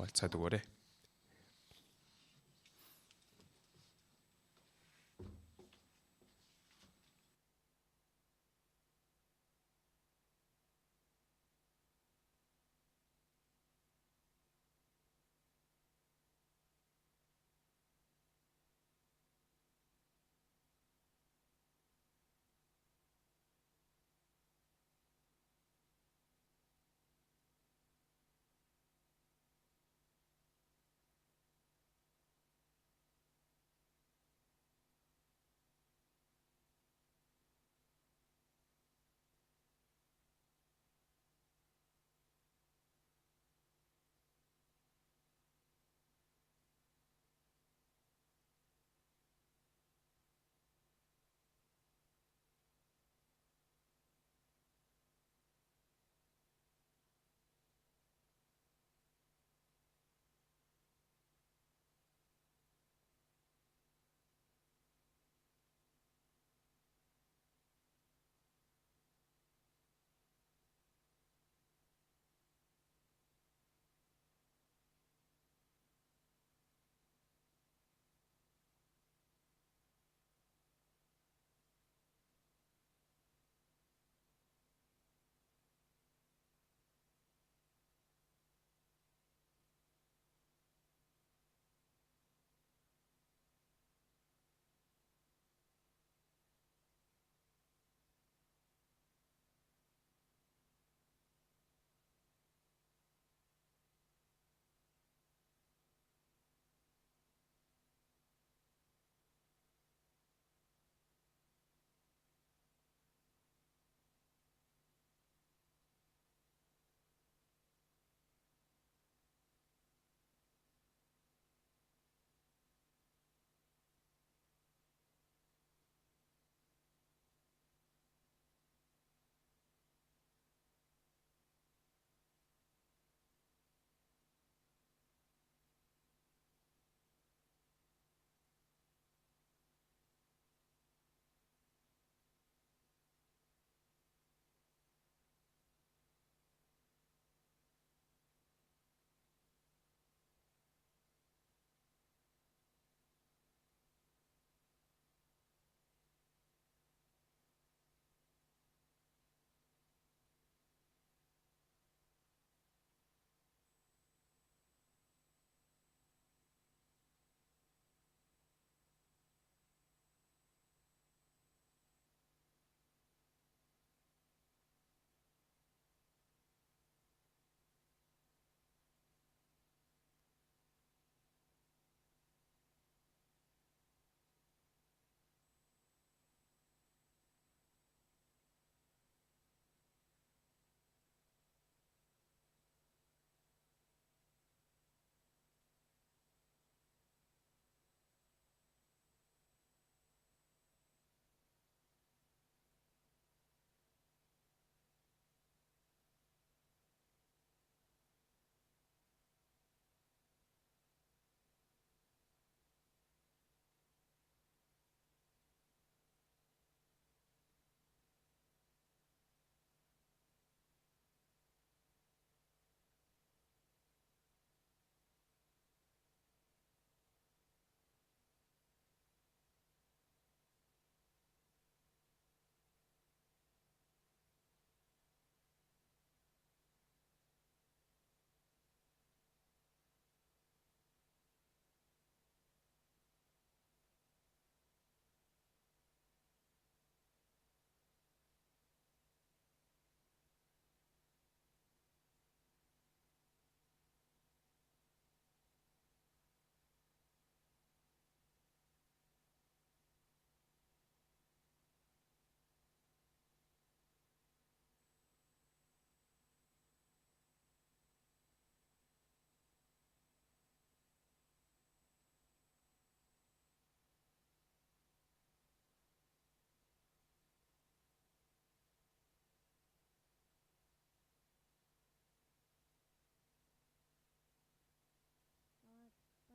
хуваалцаад өгөөрэй.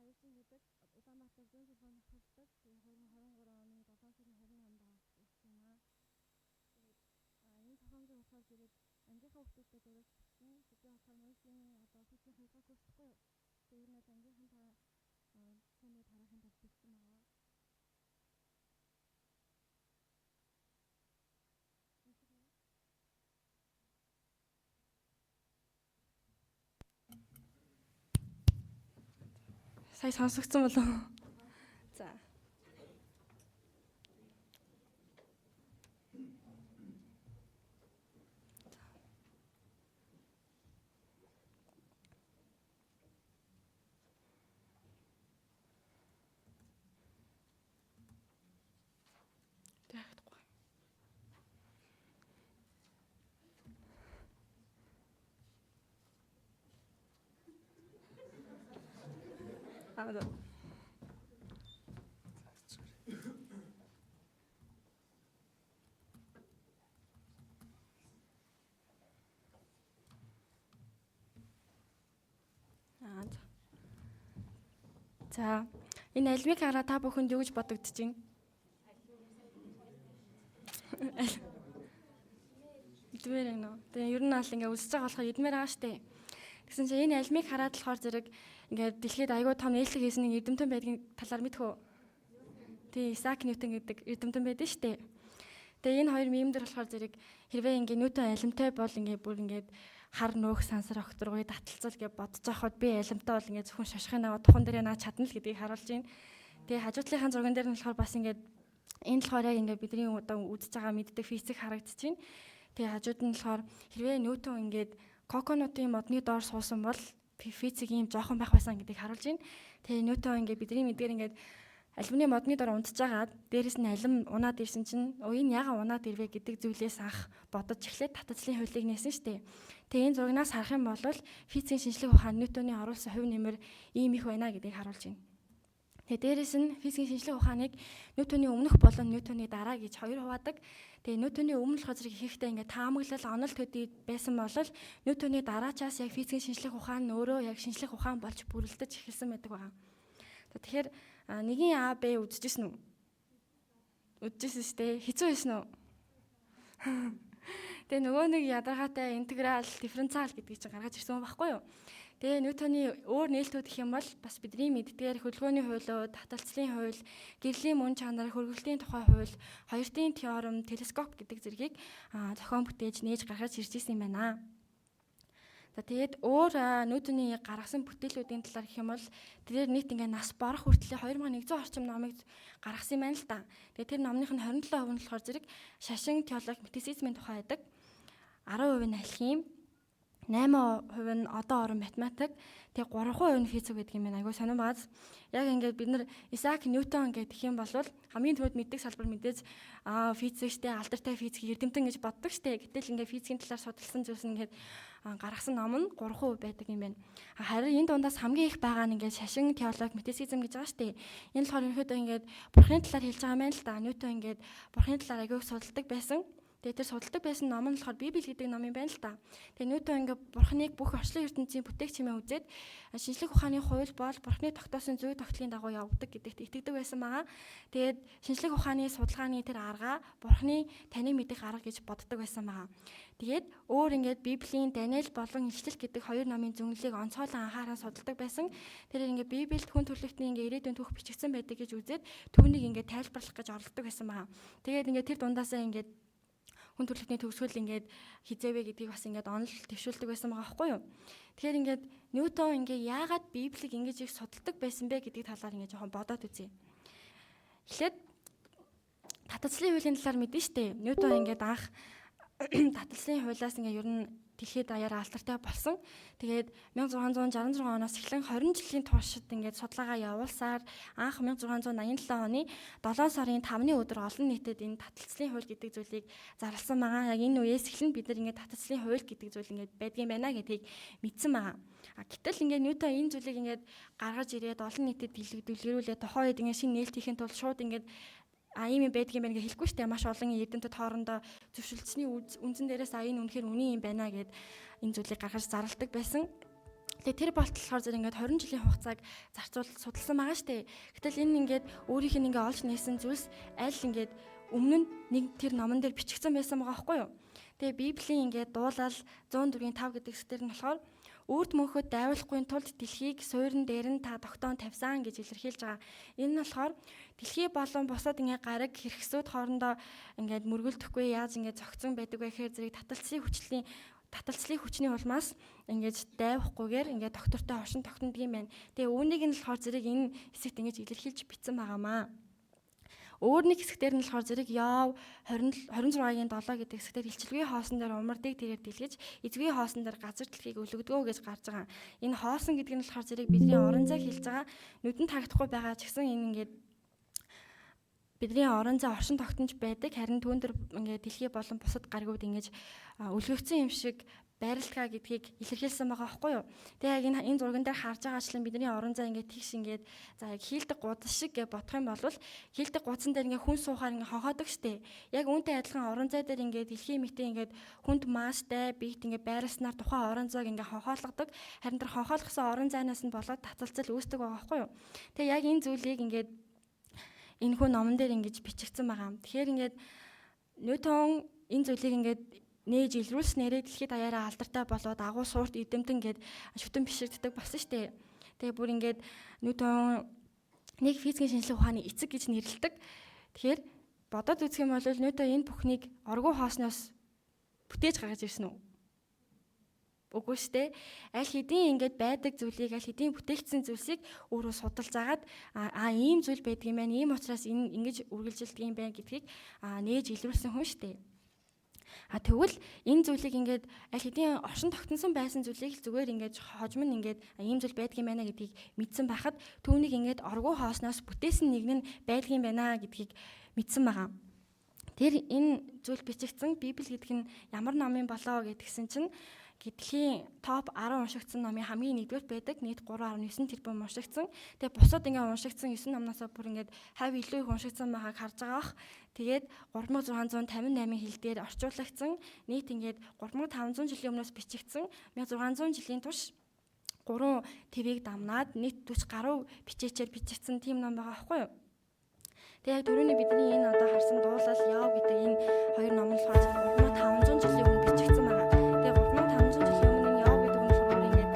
Баяжин гэдэг Улаанбаатар зүүн сүлбэн тохиолддог. Тэгээ 2023 оны 7 сарын 28-нд авсан юм аа. Тэгээд энэ зохиомжийг болохоор зэрэг ангийнхаа хүүхдүүдэд зориулж бичсэн. Би болохоор Мойсийн одоо сүүлийн 2 дугаар курс гэхгүй юу? Сая сонсогдсон болов уу? За. Аа. За. Энэ алимыг хараа та бүхэнд юу гэж бодогдож байна? Идмээр байна уу? Тэгээ ер нь аль ингээ үсэж байгаа болохоор идмээр байгаа штэ. Тэгсэн чинь энэ алимыг хараад болохоор зэрэг ингээд дэлхийд айгүй том нээлттэй хийсэн нэг эрдэмтэн байдгийн талаар мэдэх үү? Тий, Исаак Ньютон гэдэг эрдэмтэн байдаг штэ. Тэгээ энэ хоёр мем дээр болохоор зэрэг хэрвээ ингээ Ньютон алимтай бол ингээ бүр ингээд хар нөөх сансар огторгуй таталцал гэж бодож байхад би алимтай бол ингээ зөвхөн шошихын аваа тухан дээрээ наа чадна л гэдгийг харуулж байна. Тэгээ хажуутлынхаа зурган дээр нь болохоор бас ингээд энэ болохоор яг ингээ бидний одоо үзэж байгаа мэддэг физик харагдаж байна. Тэгээ хажууд нь болохоор хэрвээ Ньютон ингээд коконутын модны доор суусан бол физик ийм жоохон байх байсан гэдгийг харуулж байна. Тэгээ Ньютон ингээд бидний мэдгээр ингээд алюминий модны доор унтж байгаад дээрэс нь алим унаад ирсэн чинь энэ яга унаад ирвэ гэдэг зүйлээс анх бодож эхлээд татацлын хуулийг нээсэн штэ. Тэгээ энэ зурагнаас харах юм бол физикийн шинжлэх ухаан Ньютоны оруулсан хувь нэмэр ийм их байна гэдгийг харуулж байна. Тэгээ дээрэс нь физикийн шинжлэх ухааныг Ньютоны өмнөх болон Ньютоны дараа гэж хоёр хуваадаг. Тэгээ Ньютоны өмнө болохоор зэрэг ихэнхдээ ингээд таамаглал, онол төдий байсан бол Ньютоны дараачаас яг физикийн шинжлэх ухаан нь өөрөө яг шинжлэх ухаан болж бүрэлдэж эхэлсэн байдаг байгаа. Тэгэхээр нэгin А Б үзчихсэн үү? Үзчихсэн шүү дээ. Хэцүү байсан уу? Тэгээ нөгөө нэг ядаргаатай интеграл, дифференциал гэдгийг чинь гаргаж ирсэн байхгүй юу? Тэгээ Ньютоны өөр нээлтүүд гэх юм бол бас бидний мэддгээр хөдөлгөөний хуулиуд, таталцлын хууль, гэрлийн мөн чанар, хөргөлтийн тухай хууль, хоёртын теорем, телескоп гэдэг зэргийг зохион бүтээж нээж гаргаж ирж ирсэн юм байна. За тэгээд өөр Ньютоны гаргасан бүтээлүүдийн талаар гэх юм бол тэрээр нийт ингээ нас барах хүртлээр 2100 орчим номыг гаргасан юм байна л да. Тэгээд тэр номных нь 27% нь болохоор зэрэг шашин, теологи, метафизикийн тухай байдаг. 10% нь алхим, 8% нь одоо орон математик, тэгээ 3% нь физик гэдэг юм байна. Айгуу сонирн бааз. Яг ингээд бид нар Исаак Ньютон гэдэг юм бол хамгийн түрүүд мэддэг салбар мэдээж физик штэ, алдартай физик эрдэмтэн гэж боддог штэ. Гэтэл ингээд физикийн талаар судалсан зүйлс ингээд гаргасан ном нь 3% байдаг юм байна. Харин энэ дундаас хамгийн их байгаа нь ингээд шашин, теологи, метафизизм гэж байгаа штэ. Энэ болохоор ерөнхийдөө ингээд бурхны талаар хэлж байгаа юм байна л да. Ньютон ингээд бурхны талаар айгуу их судалдаг байсан. Тэгээ тэр судалдаг байсан ном нь болохоор Библи гэдэг ном юм байна л да. Тэгээ Ньютон ингээ бурхныг бүх орчлон ертөнцийн бүтээгч хэмээн үзээд шинжлэх ухааны хууль бол бурхны тогтоосон зүй тогтлын дагуу явдаг гэдэгт итгэдэг байсан байгаа. Тэгээд шинжлэх ухааны судалгааны тэр арга бурхны таныг мэдэх арга гэж боддог байсан байгаа. Тэгээд өөр ингээд Библийн Даниэл болон Ишлэл гэдэг хоёр номын зөнглийг онцгойлон анхааран судалдаг байсан. Тэр ингээд Библиэд хүн төрөлхтний ингээд ирээдүйн түүх бичигдсэн байдаг гэж үзээд түүнийг ингээд тайлбарлах гэж оролддог байсан байгаа. Тэгээд ингээд тэр дундаасаа ингээд хүн төрөлхтний төгсгөл ингээд хизээвэ гэдгийг бас ингээд онол төвшүүлдэг байсан байгаа байхгүй юу. Тэгэхээр ингээд Ньютон ингээд яагаад Библийг ингэж их судалдаг байсан бэ гэдгийг талаар ингээд жоохон бодоод үзье. Эхлээд татацлын хуулийн талаар мэднэ штэ. Ньютон ингээд анх таталцлын хуулиас ингээд ер нь дэлхийд даяар алдартай болсон. Тэгээд 1666 оноос эхлэн 20 жилийн туршид ингээд судалгаагаа явуулсаар анх 1687 оны 7 сарын 5-ны өдөр олон нийтэд энэ таталцлын хууль гэдэг зүйлийг зарласан байгаа. Яг энэ үеэс эхлэн бид нар ингээд таталцлын хууль гэдэг зүйл ингээд байдгийн байна гэдгийг мэдсэн байгаа. А гэтэл ингээд Ньютон энэ зүйлийг ингээд гаргаж ирээд олон нийтэд дэлгэрүүлээ тухайн үед ингээд шинэ нээлт хийхин тулд шууд ингээд ийм юм байдгийн байна гэж хэлэхгүй шүү дээ. Маш олон эрдэмтэд хоорондоо зөвшөлдсөний үндсэн дээрээс энэ үнэхээр үнэн юм байна гэд энэ зүйлийг гаргаж зарладаг байсан. Тэгээ тэр болтол болохоор зэрэг ингээд 20 жилийн хугацааг зарцуул судалсан байгаа шүү дээ. Гэтэл энэ ингээд өөрийнх нь ингээд олж нээсэн зүйлс аль ингээд өмнө нь нэг тэр номон дээр бичигдсэн байсан байгаа байхгүй юу? Тэгээ Библийн ингээд дуулал 104-ийн 5 гэдэг хэсгээр нь болохоор үрд мөнхөд дайвалахгүй тулд дэлхийг суурин дээр нь та тогтоон тавьсан гэж илэрхийлж байгаа. Энэ нь болохоор дэлхий болон бусад ингээд гариг хэрэгсүүд хоорондоо ингээд мөргөлдөхгүй яаж ингээд зогцсон байдаг вэ гэхээр зэрэг таталцлын хүчлийн Таталцлын хүчний улмаас ингэж дайвахгүйгээр ингээд доктортой оршин тогтнодог юм байна. Тэгээ үүнийг нь болохоор зэрэг энэ хэсэгт ингэж илэрхийлж бичсэн байгаамаа. Өөр нэг хэсэгтэр нь болохоор зэрэг Йов 20 26-гийн 7 гэдэг хэсэгтэр илчилгүй хоосон дээр умардыг тэрээр дэлгэж, эзгүй хоосон дээр газар дэлхийг өлөгдгөө гэж гарч байгаа. Энэ хоосон гэдэг нь болохоор зэрэг бидний орон зайг хэлж байгаа. Нүдэнд харагдахгүй байгаа ч гэсэн энэ ингээд бидний орон зай оршин тогтнож байдаг. Харин түүн дээр ингээд дэлхий болон бусад гаригууд ингэж өлгөгдсөн юм шиг байралтгаа гэдгийг илэрхийлсэн байгаа байхгүй юу. Тэгээ яг энэ зурган дээр харж байгаачлан бидний орон зай ингээд тэгш ингээд за яг хийлдэг гудас шиг гэж бодох юм бол хийлдэг гудсан дээр ингээд хүн суухаар ингээд хонхоодог штэ. Яг үүнтэй адилхан орон зай дээр ингээд дэлхийн мэтийн ингээд хүнд маастай биет ингээд байрласнаар тухайн орон зайг ингээд хонхоолгодог. Харин тэр хонхоолгосон орон зайнаас нь болоод таталцал үүсдэг байгаа байхгүй юу. Тэгээ яг энэ зүйлийг ингээд энэ хүн номон дээр ингэж бичигдсэн байгаа. Тэгэхээр ингээд Ньютон энэ зүйлийг ингээд нээж илрүүлснээрээ дэлхийд даяараа алдартай болоод агуу суурт эдэмтэн гээд шүтэн бишрэгддэг болсон шүү дээ. Тэгээ бүр ингээд Ньютон нэг физикийн шинжилгээ ухааны эцэг гэж нэрлэдэг. Тэгэхээр бодоод үзэх юм бол Ньютон энэ бүхнийг оргуу хоосноос бүтээж гаргаж ирсэн үү? Үгүй шүү дээ. Аль хэдийн ингээд байдаг зүйлийг, аль хэдийн бүтээгдсэн зүйлсийг өөрөө судалж агаад аа ийм зүйл байдаг юм байна. Ийм учраас энэ ингэж үргэлжилдэг юм байна гэдгийг нээж илрүүлсэн хүн шүү дээ. А тэгвэл энэ зүйлийг ингээд аль хэдийн оршин тогтносон байсан зүйлийг л зүгээр ингээд хожим нь ингээд ийм зүйл байдаг юм байна гэдгийг мэдсэн байхад түүнийг ингээд оргуу хоосноос бүтээсэн нэг нь байдаг юм байна гэдгийг мэдсэн байгаа. Тэр энэ зүйл бичигдсэн Библи гэдэг нь ямар номын болоо гэдгсэн чинь дэлхийн топ 10 уншигдсан номын хамгийн нэгдүгээрт байдаг. Нийт 3.9 тэрбум уншигдсан. Тэгээ бусад ингээ уншигдсан 9 номноосоо бүр ингээд хав илүү их уншигдсан байгааг харж байгаа бах. Тэгээд 3658 хэл дээр орчуулагдсан. Нийт ингээд 3500 жилийн өмнөөс бичигдсэн. 1600 жилийн турш 3 твийг дамнаад нийт 40 гаруй бичээчээр бичигдсэн тийм ном байгаа байхгүй юу? Тэгээ яг түрүүний бидний энэ одоо харсан дуулал Йов гэдэг энэ хоёр ном нь болохоор 3500 жилийн өмнө бичигдсэн байгаа. Тэгээ 3500 жилийн өмнө энэ Йов гэдэг хүн болохоор ингээд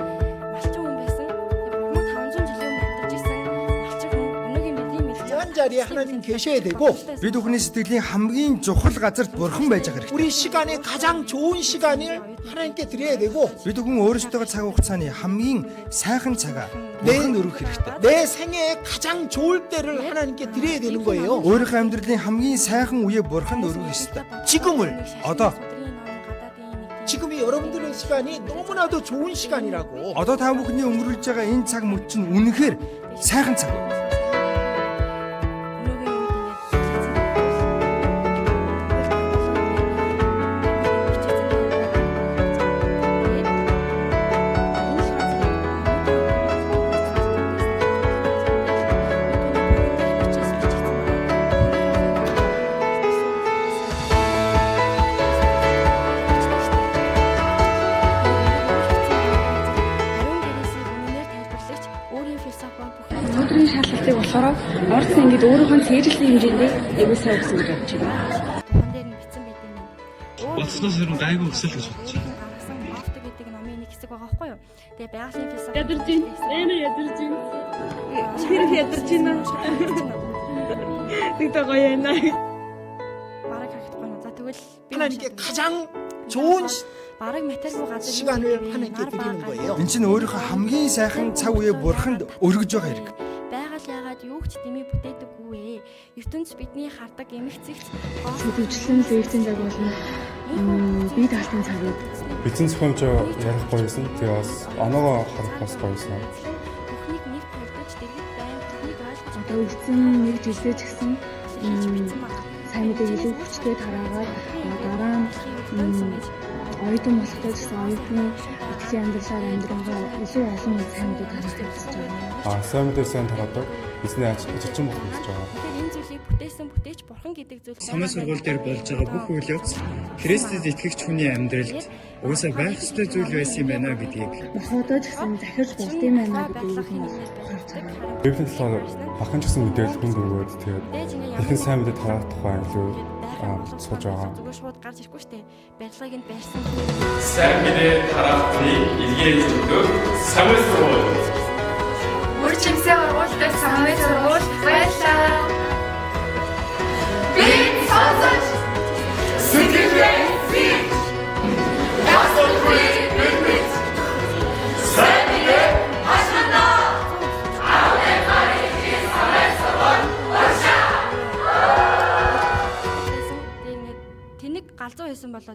малчин хүн байсан. Тэгээ 3500 жилийн өмнө амьдарч исэн малчин хүн өнөөгийн бидний мэдж 중요한 자리에 하나님 계셔야 되고 Бид бүхний сэтгэлийн хамгийн чухал газарт бурхан байж байгаа хэрэгтэй. 우리 시간의 가장 좋은 시간을 하나님께 드려야 되고 Бид бүхэн өөрсдөө цаг хугацааны хамгийн сайхан цагаа бурханд өргөх хэрэгтэй. 내 생애의 가장 좋을 때를 하나님께 드려야 되는 거예요. Өөрийнхөө амьдралын хамгийн сайхан үеийг бурханд өргөх ёстой. 지금을 Одоо 지금이 여러분들의 시간이 너무나도 좋은 시간이라고. одоо та бүхний өнгөрүүлж байгаа энэ цаг мөч чинь үнэхээр сайхан цаг. Өнөөгийн үед ингээд бичигдсэн Өнөөдрийн шаардлагыг болохоор орц ингээд өөрийнхөө цээжлэлийн хэмжээндээ аягүй сайн өгсөн гэж бодож байна. Тухан дээр нь бичсэн байт юм. Бодсноос ер нь гайгүй өсөл гэж бодож байна. Гаргасан Офт гэдэг номын нэг хэсэг байгаа байхгүй юу? Тэгээ байгалийн философи Ядарч байна. Энэ ядарч байна. Тэр ядарч байна. Тэгтээ гоё байна. Бараг харагдахгүй нь. За тэгвэл би 하나님께 가장 좋은 бараг материалгүй газар 시간을 하나님께 드리는 거예요. Энэ чинь өөрийнхөө хамгийн сайхан цаг үеийг бурханд өргөж байгаа хэрэг. Байгаль яагаад юу ч дэмий бүтээдэггүй ээ. ертөнц бидний хардаг эмх зэгц Төлөвчлэн лекцийн цаг болно. Бие даалтын цагууд Эзэн зохиомжоо ярих гоёсэн. Тэгээ бас оноогоо харах бас гоёсэн. Бүхнийг нэг тавьдаж дэргэд байн бүхнийг ойлгож одоо үлдсэн нэг жилдээ ч гэсэн илэрхийлж бичсэн байгаа. сайн мэдээ илүү хүчтэй тараагаад дараа нь оюутан болохтой ч гэсэн оюутны итгэлийн амьдралаар амьдрангаа илүү олон сайн мэдээ тараах гэж байна. А сайн мэдээ сайн тараадаг. Эзний ажилчин болох гэж байгаа. Тэгэхээр энэ зүйлийг бүтээсэн бүтээч бурхан гэдэг зүйл Самын сургууль дээр болж байгаа бүх үйл явц Христэд итгэгч хүний амьдралд угаасаа байх ёстой зүйл байсан юм байна гэдгийг Мохоодоо ч гэсэн захирч болд юм байна гэдгийг нь харж байгаа. Библийн талаар бахан ч гэсэн мэдээлэл хүнд өгөөд тэгээд ихэн сайн мэдээ тараах тухай илүү сууж байгаа. Зүгээр шууд гарч ирэхгүй штэ. Барилгыг нь барьсан. Сайн мэдээ тараахыг илгээж өгдөг Самуэль сургууль. Мөр чимсээ ургуулдаг Самуэль сургууль баярлалаа. Би сонсож сэтгэлээ би. Яасан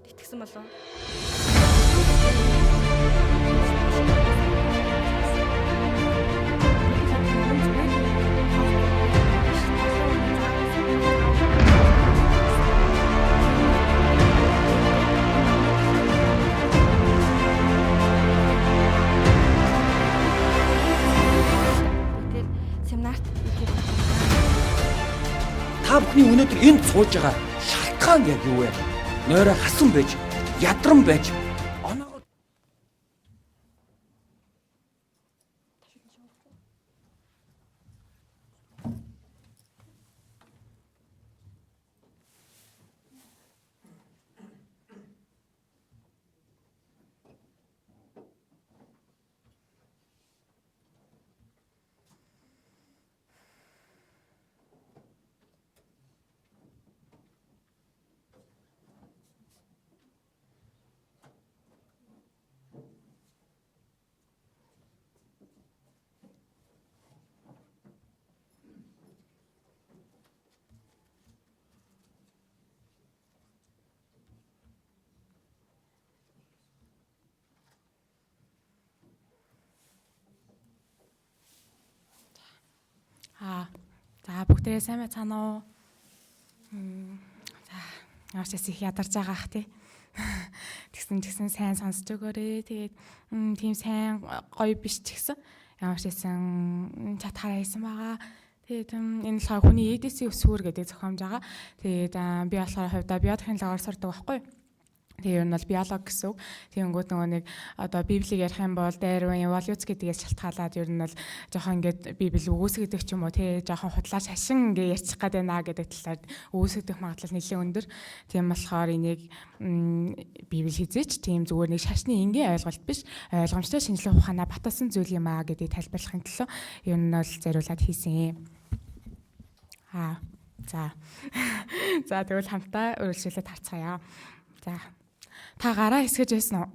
бодоод итгэсэн болов. Тэр семинарт ирэхэд Та бүхний өнөөдөр энд сууж байгаа шалтгаан яг юу вэ? Нойроо хасан байж, ядран байж, оноогоо Аа. За бүгдээрээ сайн байцгаана уу? За ямар ч их ядарч байгаа ах тий. Тэгсэн ч гэсэн сайн сонсч өгөөрэй. Тэгээд тийм сайн гоё биш ч гэсэн ямар ч гэсэн чатгаараа хийсэн байгаа. Тэгээд энэ болохоор хүний EDC өсвөр гэдэг зохиомж байгаа. Тэгээд би болохоор хувьдаа биотехнологиор сурдаг байхгүй юу? Тэгээ ер нь бол биолог гэсэн үг. Тэгэнгүүт нөгөө нэг одоо библийг ярих юм бол Дарвин, эволюц гэдгээс шалтгаалаад ер нь бол жоохон ингээд библи үгүйсгдэг ч юм уу тий жоохон худлаа шашин ингээд ярьчих гээд байна гэдэг талаар үгүйсгдэх магадлал нэлээд өндөр. Тийм болохоор энийг библи хизээч тийм зүгээр нэг шашны энгийн ойлголт биш ойлгомжтой шинжлэх ухаанаа баталсан зүйл юм аа гэдгийг тайлбарлахын төлөө ер нь бол зориулаад хийсэн. Аа за. За тэгвэл хамтдаа үргэлжлүүлээд харцгаая. За. Та гараа хэсгэж байсан уу?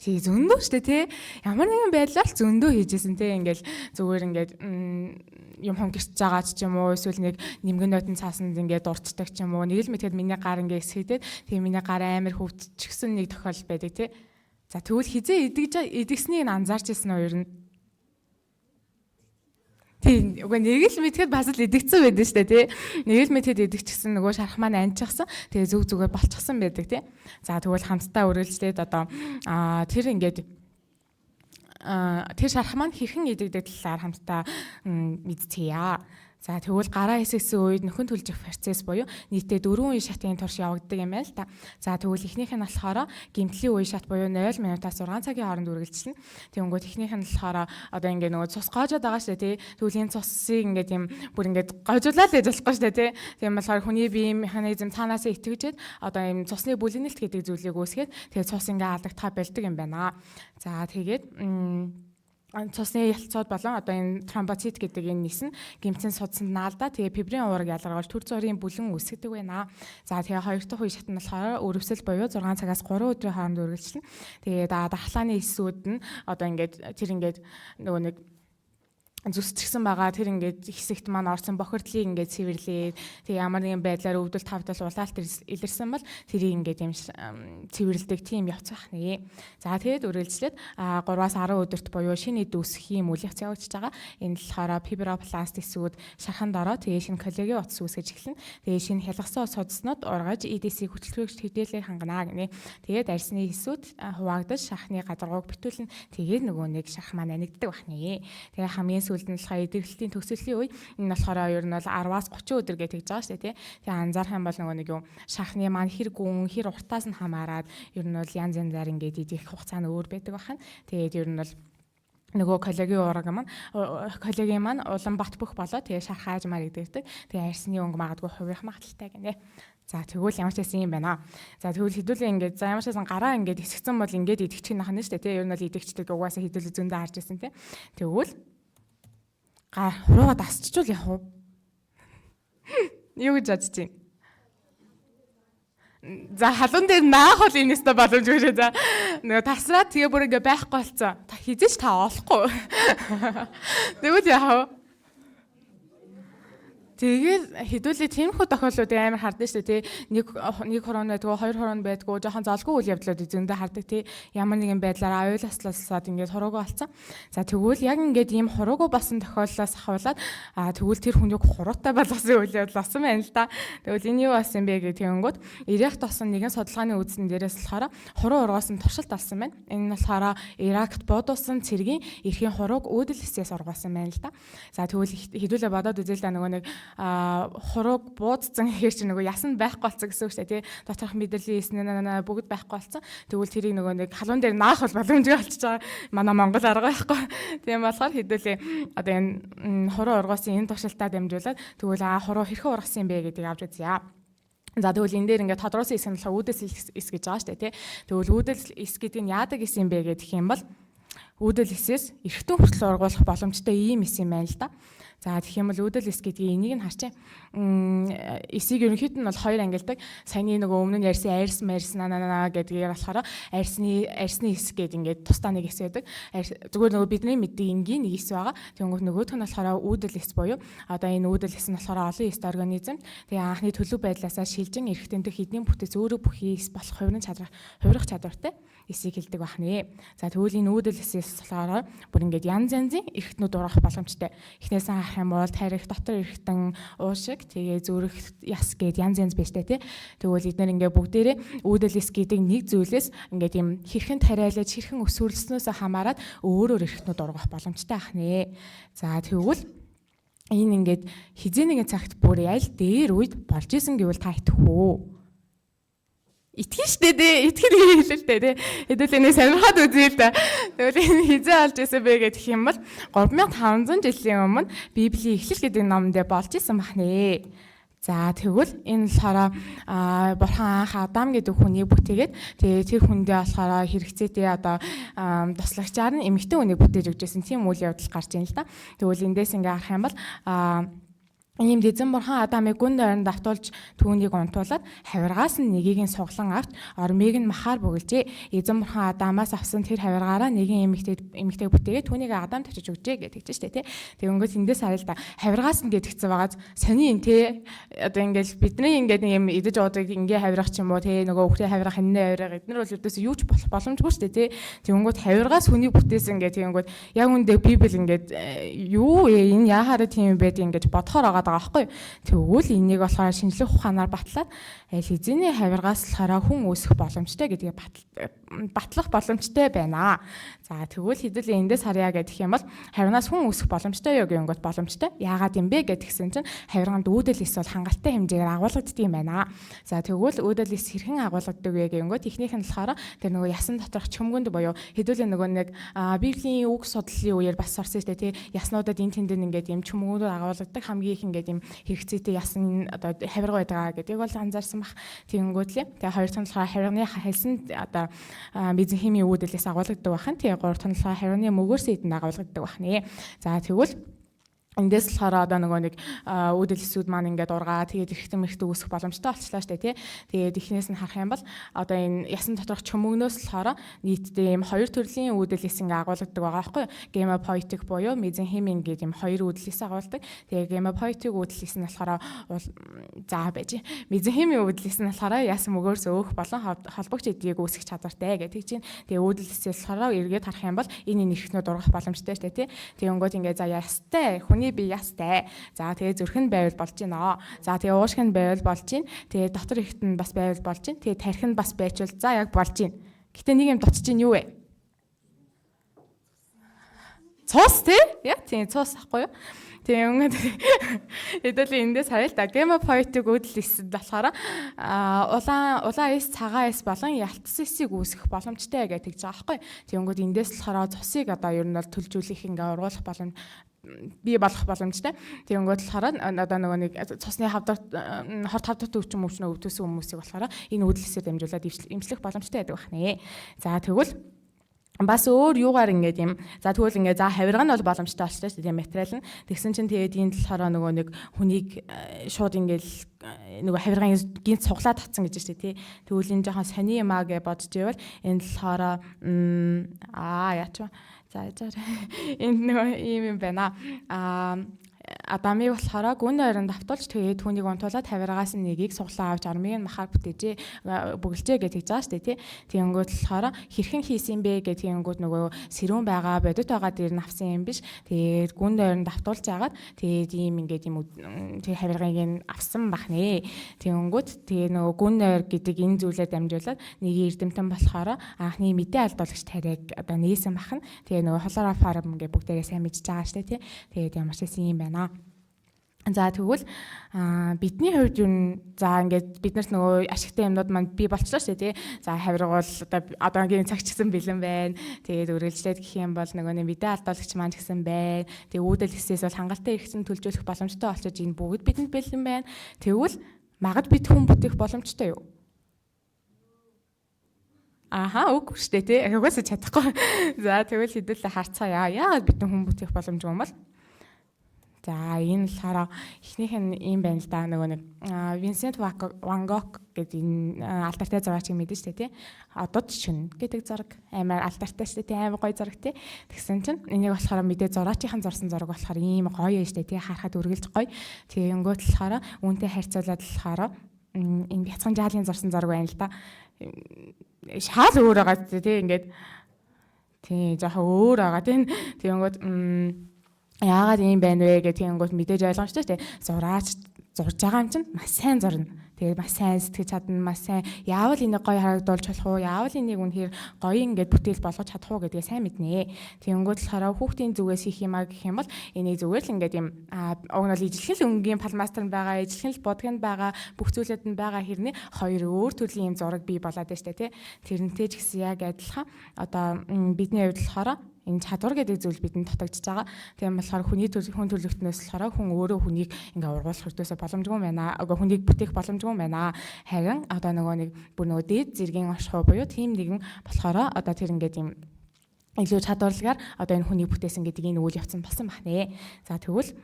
Тий зөндөө штэ тий. Ямар нэгэн байдлаар л зөндөө хийжсэн тий. Ингээл зүгээр ингээд юм хон гэрч байгаа ч юм уу эсвэл нэг нэмгэн нотон цаасанд ингээд дурддаг ч юм уу. Нэг л мэтгэд миний гар ингээд эсгэдээд тий миний гар амар хөвдчихсэн нэг тохиолдол байдаг тий. За тэгвэл хизээ идэгснийг нь анзаарч ирсэн үү ер нь? Тийм үгүй нэг л мэдхэд бас л идэгцэн байдаг шүү дээ тий. Нэг л мэдхэд идэгчихсэн нөгөө шарах маань анчихсан. Тэгээ зүг зүгээр болчихсон байдаг тий. За тэгвэл хамтдаа үргэлжлээд одоо тэр ингээд тэр шарах маань хэрхэн идэгдэг талаар хамтдаа мэдцгээе. За тэгвэл гараа хэсэгсэн үед нөхөн түлжих процесс буюу нийтдээ 4 үе шатын турш явагддаг юм байна л та. За тэгвэл эхнийх нь болохоор гэмтлийн үе шат буюу 0 минутаас 6 цагийн хооронд үргэлжилнэ. Тэгэнгүүт эхнийх нь болохоор одоо ингээ нөгөө цус гоожоод байгаа шүү дээ тий. Тэгвэл энэ цусыг ингээд юм бүр ингээд гожуулаад л яж болохгүй шүү дээ тий. Тийм болохоор хүний биеийн механизм цаанаасаа итгэжээд одоо юм цусны бүлэнэлт гэдэг зүйлийг үүсгээд тэгээд цус ингээ алдагдахаа болдог юм байна. За тэгээд цусны ялцууд болон одоо энэ тромбоцит гэдэг энэ нис нь гэмтсэн судсанд наалдаа тэгээ фибрин уураг ялгаргаж төр зүрийн бүлэн үүсгэдэг байна. За тэгээ хоёр дахь үе шат нь болохоор өрөвсөл буюу 6 цагаас 3 өдрийн хооронд үргэлжилнэ. Тэгээ дахлааны эсүүд нь одоо ингээд тэр ингээд нөгөө нэг зүсчихсэн байгаа тэр ингээд хэсэгт маань орсон бохирдлыг ингээд цэвэрлээд тэгээ ямар нэгэн байдлаар өвдөл тавдал улаалт илэрсэн бол тэрийг ингээд юм цэвэрлэдэг тийм явц байх нэ. За тэгээд үргэлжлээд 3-аас 10 өдөрт буюу шинэ эд үүсэх юм үйл явц явагдаж байгаа. Энэ болохоор фибробласт эсүүд шарханд ороо тэгээ шинэ коллаген утас үүсгэж эхэлнэ. Тэгээ шинэ хялгасан судснууд ургаж EDC хүчлэгч хэдээлээр хангана гинэ. Тэгээд арьсны эсүүд хуваагдаж шархны гадаргууг битүүлнэ. Тэгээд нөгөө нэг шарх маань анигддаг байх нэ. Тэгээ хамгийн сүүлд нь болохоор эдгэрлэлтийн төгсгөлийн үе энэ болохоор ер нь бол 10-аас 30 өдөр гэж тэгж байгаа шүү дээ тий. Тэгээ анзаарах юм бол нөгөө нэг юм шархны маань хэр гүн хэр уртаас нь хамаарат ер нь бол янз янзаар ингээд идэх хугацаа нь өөр байдаг бахан. Тэгээд ер нь бол нөгөө коллагийн уураг маань коллагийн маань улам бат бөх болоо тэгээ шарх аажмаар идэгдэг. Тэгээ арьсны өнгө магадгүй хувирах магадлалтай гинэ. За тэгвэл ямар ч байсан юм байна. За тэгвэл хэдүүлээ ингээд за ямар ч байсан гараа ингээд хэсэгцэн бол ингээд идэгчих нь хана шүү дээ тий. Ер нь бол идэгчдэг угаасаа хэдүүлээ зөндөө харж байсан тий. Тэгвэл гар хурууга дасччул явах уу? Юу гэж бодож байна? За халуун дээр наах бол энэ өстө боломжгүй шээ. За нөгөө тасраад тэгээ бүр ингээ байхгүй болцсон. Та хизээч та олохгүй. Тэгвэл яах вэ? Тэгээд хэдүүлээ тиймэрхүү тохиолдлуудыг амар хардсан шүү дээ, тий. Нэг хуруун байдгүй, хоёр хуруун байдгүй, жоохон золгүй үйл явдлуудыг зөндөө хардаг, тий. Ямар нэгэн байдлаар аюуласлалсаад ингээд хуруугүй болсон. За тэгвэл яг ингээд ийм хуруугүй болсон тохиолдлоос ахуулаад тэгвэл тэр хүнийг хуруутай болгосон үйл явдал болсон байна л да. Тэгвэл энэ юу болсон бэ гэх тэгэнгүүт Иракт болсон нэгэн судалгааны үндсэн дээрээс болохоор хуруу ургуулсан туршилт олсон байна. Энэ нь болохоор Иракт буудуулсан цэргийн эрхийн хурууг үүдэл эсээс ургуулсан байна л да. За тэгвэл хэдүүлээ бодоод үзээ л да, нөгөө нэг хурууг буудцсан гэхэр чи нөгөө ясан байхгүй болсон гэсэн үг шүү дээ, тий. Доторх мэдрэлийн эс нэ бүгд байхгүй болсон. Тэгвэл тэрийг нөгөө нэг халуун дээр наах бол боломжгүй болчихж байгаа. Манай Монгол арга байхгүй. Тийм болохоор хэдүүлээ одоо энэ хуруу ургуулсан энэ туршилтаа дамжуулаад тэгвэл хуруу хэрхэн ургасан юм бэ гэдгийг авч үзье. За тэгвэл энэ дээр ингээд тодруулсан эс нь болохоор үүдэл эс гэж байгаа шүү дээ, тий. Тэгвэл үүдэл эс гэдэг нь яадаг эс юм бэ гэх юм бол үүдэл эсээс эргэтэн хүртэл ургуулах боломжтой ийм эс юм байна л да. За тэгэх юм бол үүдэл эс гэдгийг энийг нь харчаа. Эсийг ерөнхийд нь бол хоёр ангилдаг. Саяны нөгөө өмнө нь ярьсан арьс марьс на гэдгээр болохоор арьсны эс гэдэг ингээд тусдаа нэг эс байдаг. Зүгээр нөгөө бидний мэддэг энгийн нэг эс байгаа. Тэнгүүт нөгөөх нь болохоор үүдэл эс буюу одоо энэ үүдэл эс нь болохоор олон эст организм. Тэгээ анхны төлөв байдлаасаа шилжин эргэтэн дэх эдийн бүтэц өөрөө бүхий эс болох хувирах чадвартай эсийг хэлдэг бахнэ. За тэгвэл энэ үүдэл эсээс болохоор бүр ингээд янз янзын эргэтнүүд ургах боломжтой. Эхнээс нь харах юм бол тарих, дотор эргэтэн, уушиг, тэгээ зүрх, яс гээд янз янз байж тээ, тий. Тэгвэл эдгээр ингээд бүгдээрээ үүдэл эс гэдэг нэг зүйлээс ингээд юм хэрхэн тариалаж, хэрхэн өсвөрлснөөс хамаарат өөр өөр эргэтнүүд ургах боломжтой ахнэ. За тэгвэл энэ ингээд хизээ нэгэн цагт бүр аль дээр үед болж исэн гэвэл та итгэх үү? Итгэн штэ дээ. Итгэн хэлээ л дээ, тий. Хэдүүл энийг сонирхоод үзье л да. Тэгвэл энэ хизээ олж исэн бэ гэх юм бол 3500 жилийн өмнө Библийн Эхлэл гэдэг номонд болж исэн бахнэ. За тэгвэл энэ болохоор бурхан анх Адам гэдэг хүнийг бүтээгээд тэгээ тэр хүндээ болохоор хэрэгцээтэй одоо туслагчаар нь эмэгтэй хүнийг бүтээж өгч байсан тийм үйл явдал гарч ийн л да. Тэгвэл эндээс ингээ харах юм бол ийм эзэн бурхан Адамыг гүн дойронд автуулж түүнийг унтуулад хавиргаас нь нэгийг нь суглан авч ормыг нь махаар бөглөжээ. Эзэн бурхан Адамаас авсан тэр хавиргаараа нэгэн эмэгтэй бүтээгээд түүнийг Адам тавьчих өгчээ гэдэг чинь шүү дээ, тий. Тэгэнгүүт эндээс харъя л да. Хавиргаас нь гэдгцэн байгааз сони юм, тий. Одоо ингээл бидний ингээд нэг юм идэж уудаг ингээ хавиргах ч юм уу, тий. Нөгөө өхрийн хавиргах, хиннээ хавиргах эднэр бол өөдөөс юу ч болох боломжгүй шүү дээ, тий. Тэгэнгүүт хавиргаас хүнийг бүтээсэн гэх тэгэнгүүт яг үндэ Библи ингээд юу энэ яхаараа тийм юм байд ингэж бодохоор байгаа байхгүй. Тэгвэл энийг болохоор шинжлэх ухаанаар батлаад аль хэзээний хавиргаас болохоор хүн үүсэх боломжтой гэдгийг батлах боломжтой байна. За тэгвэл хэдүүлээ эндээс харъя гэх юм бол хавиргаас хүн үүсэх боломжтой юу гэнгүүт боломжтой. Яагаад юм бэ гэдгсэн чинь хавиргаанд үүдэл эс бол хангалттай хэмжээгээр агуулгаддаг юм байна. За тэгвэл үүдэл эс хэрхэн агуулгадаг вэ гэнгүүт эхнийх нь болохоор тэр нөгөө ясан доторх чөмгөнд буюу хэдүүлээ нөгөө нэг Библийн үг судлалын үеэр бас сурсан шүү дээ, тий. Яснуудад энэ тэнд ингээд юм чөмгөнүүд агуулгадаг хамгийн их ингээд юм хэрэгцээтэй ясан одоо хавирга байдаг гэдгийг бол анзаарсан бах. Тэгэнгүүт лээ. Тэгээ хоёр дахь нь болохоор хавирганы хальсан одоо мезенхимийн үүдэлээс агуулгадаг бахан. Тэгээ гурав дахь нь болохоор хавирганы мөгөөрсөн эдэнд агуулгадаг бахнэ. За тэгвэл эндээс болохоор одоо нөгөө нэг үүдэл эсүүд маань ингээд ургаа тэгээд эргэтэн мэрэгтэн үүсэх боломжтой болчлаа штэ, тий. Тэгээд эхнээс нь харах юм бол одоо энэ ясан доторх чөмөгнөөс болохоор нийтдээ ийм хоёр төрлийн үүдэл эс ингээ агуулгадаг байгаа байхгүй юу? Гемопоэтик буюу мезенхимийн ингээд ийм хоёр үүдэл эс агуулдаг. Тэгээд гемопоэтик үүдэл эс нь болохоор за байж. Мезенхимийн үүдэл эс нь болохоор ясан мөгөөрс өөх болон холбогч эдгийг үүсгэх чадвартай гэдэг чинь. Тэгээд үүдэл эсээс болохоор эргээд харах юм бол энэ эрхтнүүд ургах боломжтой штэ, тий. Тэгэнгүүт ингээ за ястай хүний би ястай. За тэгээ зүрх нь байвал болж байна. За тэгээ уушг нь байвал болж байна. Тэгээ дотор ихт нь бас байвал болж байна. Тэгээ тархи нь бас байчвал за яг болж байна. Гэтэ нэг юм дутж чинь юу вэ? Цус тий? Яг тийм цус ахгүй юу? Тэгээ өнгөд хэдүүлээ эндээс харъя л да. Гемопоэтик үүдэл эсэд болохоор улаан эс, цагаан эс болон ялтсан эсийг үүсгэх боломжтой гэж тэгж байгаа байхгүй. Тэгэнгүүт эндээс болохоор цусыг одоо ер нь бол төлжүүлэх ингээ ургуулах боломж бий болох боломжтой. Тэгэнгүүт болохоор одоо нөгөө нэг цусны хавдар хорт хавдарт өвчин мөвчнөө өвдөсөн хүмүүсийг болохоор энэ үүдэл эсээр дамжуулаад эмчлэх боломжтой байдаг байна. За тэгвэл бас өөр юугаар ингээд юм за тэгвэл ингээд за хавирга нь бол боломжтой болчихлоо шүү дээ материал нь. Тэгсэн чинь тэгээд энэ болохоор нөгөө нэг хүнийг шууд ингээд нөгөө хавиргаан гинт суглаад татсан гэж шүү дээ тий. Тэгвэл энэ жоохон сони юм аа гэж бодож ивэл энэ болохоор яач вэ? За яжаар энд нөгөө ийм юм байна. Адамыг болохоор гүн ойронд автуулж тэгээд түүнийг унтуулаад хавиргаас нэгийг суглаа авч ормыг нь махаар бүтээжээ бөглөжээ гэж хэлж байгаа шүү дээ тий. Тэгэнгүүт болохоор хэрхэн хийсэн бэ гэх тэгэнгүүт нөгөө сэрүүн байгаа бодит байгаа дээр нь авсан юм биш. Тэгээд гүн ойронд автуулж агаад тэгээд ийм ингээд ийм тэр хавиргыг нь авсан бах нэ. Тэгэнгүүт тэгээ нөгөө гүн ойр гэдэг энэ зүйлээр дамжуулаад нэг эрдэмтэн болохоор анхны мэдээ алдуулагч тариаг одоо нээсэн бах нь. Тэгээ нөгөө холороформ гэж бүгдээрээ сайн мэдж байгаа шүү дээ тий. Тэгээд ямар ч байсан юм байна. За тэгвэл бидний хувьд юу за ингээд бид нарт нөгөө ашигтай юмнууд маань бий болчлоо шүү дээ тий. За хавирга бол одоо одоогийн цаг ч гэсэн бэлэн байна. Тэгээд үргэлжлээд гэх юм бол нөгөө нэг мэдээ алдуулагч маань ч гэсэн байна. Тэгээд үүдэл хэсээс бол хангалттай эргэсэн төлжүүлэх боломжтой болчихож энэ бүгд бидэнд бэлэн байна. Тэгвэл магад бид хүн бүтээх боломжтой юу? Аха, үгүй шүү дээ тий. Угаасаа чадахгүй. За тэгвэл хэдүүлээ харцгаая. Яагаад бид хүн бүтээх боломжгүй юм бол? За энэ болохоор эхнийх нь ийм байна л да нөгөө нэг Винсент Ван Гог гэдэг энэ алдартай зураач юм мэдэн штэ тий. Одод шүн гэдэг зураг амар алдартай штэ тий, амар гоё зураг тий. Тэгсэн чинь энийг болохоор мэдээ зураачийн зурсан зураг болохоор ийм гоё штэ тий, харахад үргэлж гоё. Тэгэнгүүт болохоор үүнтэй харьцуулаад болохоор энэ бяцхан жаалын зурсан зураг байна л да. Шал өөр байгаа тий, ингээд тий жоохон өөр байгаа тий. Тэгэнгүүт яагаад ийм байна вэ гэх тэгэнгүүт мэдээж ойлгомжтой шүү дээ. Зураач зурж байгаа юм чинь маш сайн зурна. Тэгээд маш сайн сэтгэж чадна, маш сайн яавал энийг гоё харагдуулж болох уу, яавал энийг үнэхээр гоё ингээд бүтээл болгож чадах уу гэдгээ сайн мэднэ. Тэгэнгүүт болохоор хүүхдийн зүгээс хийх юм а гэх юм бол энийг зүгээр л ингээд юм уг нь бол ижлэхэн л өнгийн палмастер нь байгаа, ижлэхэн л бодг нь байгаа, бүх зүйлүүд нь байгаа хэрнээ хоёр өөр төрлийн юм зураг бий болоод байна шүү дээ, тий. Тэрнтэй ч гэсэн яг адилхан одоо бидний хувьд болохоор энэ чадвар гэдэг зүйл бидэнд татагдж байгаа. Тийм болохоор хүний хүн төлөвтнөөс болохоор хүн өөрөө хүнийг ингээ ургуулах ердөөсөө боломжгүй байна. Үгүй хүнийг бүтээх боломжгүй байна. Харин одоо нөгөө нэг бүр нөгөө дээд зэргийн оршихуй буюу тийм нэгэн болохоор одоо тэр ингээд юм илүү чадварлагаар одоо энэ хүнийг бүтээсэн гэдэг энэ үйл явц нь болсон байна. За тэгвэл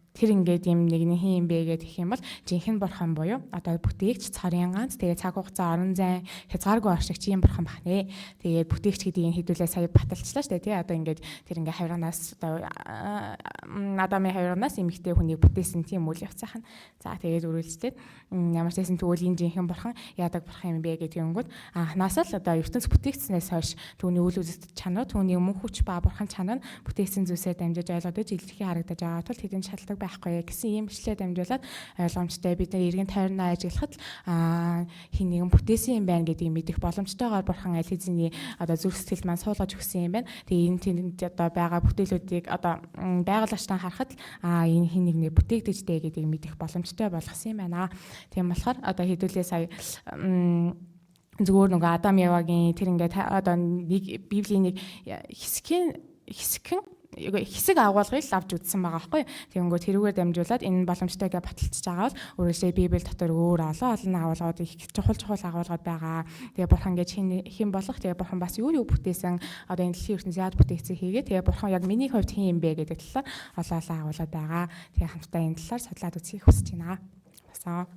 тэр ингээд юм нэг нэг юм бэ гэх юм бол жинхэнэ бурхан буюу одоо бүтээгч цорын ганц тэгээ цаг хугацаа орон зай хязгааргүй оршигч юм бурхан бахнэ. Тэгээд бүтээгч гэдгийг хэдүүлээ сая баталчлаа шүү дээ тий. Одоо ингээд тэр ингээд хавирганаас одоо Адамын хавирганаас эмэгтэй хүнийг бүтээсэн тийм үйл явц ахна. За тэгээд үргэлжлээд ямар ч байсан тэгвэл энэ жинхэнэ бурхан яадаг бурхан юм бэ гэдэг юмгууд анханаас л одоо ертөнц бүтээгдснээс хойш түүний үйл үзэгдэх чанар, түүний өмнө хүч ба бурхан чанар нь бүтээсэн зүйлсээ дамжиж ойлгодож илэрхий харагдаж байгаа тул тэдэнд шалдаг байхгүй гэсэн ийм бичлэгээ дамжуулаад ойлгомжтой бид нар эргэн тойрноо ажиглахад хин нэгэн бүтээсэн юм байна гэдгийг мэдэх боломжтойгоор бурхан аль хэзээний одоо зүрх сэтгэл маань суулгаж өгсөн юм байна. Тэгээ энэ тэнд одоо байгаа бүтээлүүдийг одоо байгаль орчноо харахад энэ хин нэгний бүтээгдэжтэй гэдгийг мэдэх боломжтой болгосон юм байна. Тийм болохоор одоо хэдүүлээ сая зүгээр нөгөө Адам Явагийн тэр ингээд одоо нэг Библийн нэг хэсэгэн хэсэг агуулгыг л авч үзсэн байгаа байхгүй. Тэгэнгүүт тэрүүгээр дамжуулаад энэ боломжтой гэж баталчихж байгаа бол өөрөөсөө Библи дотор өөр олон олон агуулгууд их чухал агуулгууд байгаа. Тэгээ бурхан гэж хэн болох, тэгээ бурхан бас юу бүтээсэн, одоо энэ дэлхийн ертөнц яаж бүтээгдсэн хийгээ. Тэгээ бурхан яг миний хувьд хэн юм бэ гэдэг талаар олон олон агуулгууд байгаа. Тэгээ хамтдаа энэ талаар судлаад үзхийг хүсэж байна. Басаа.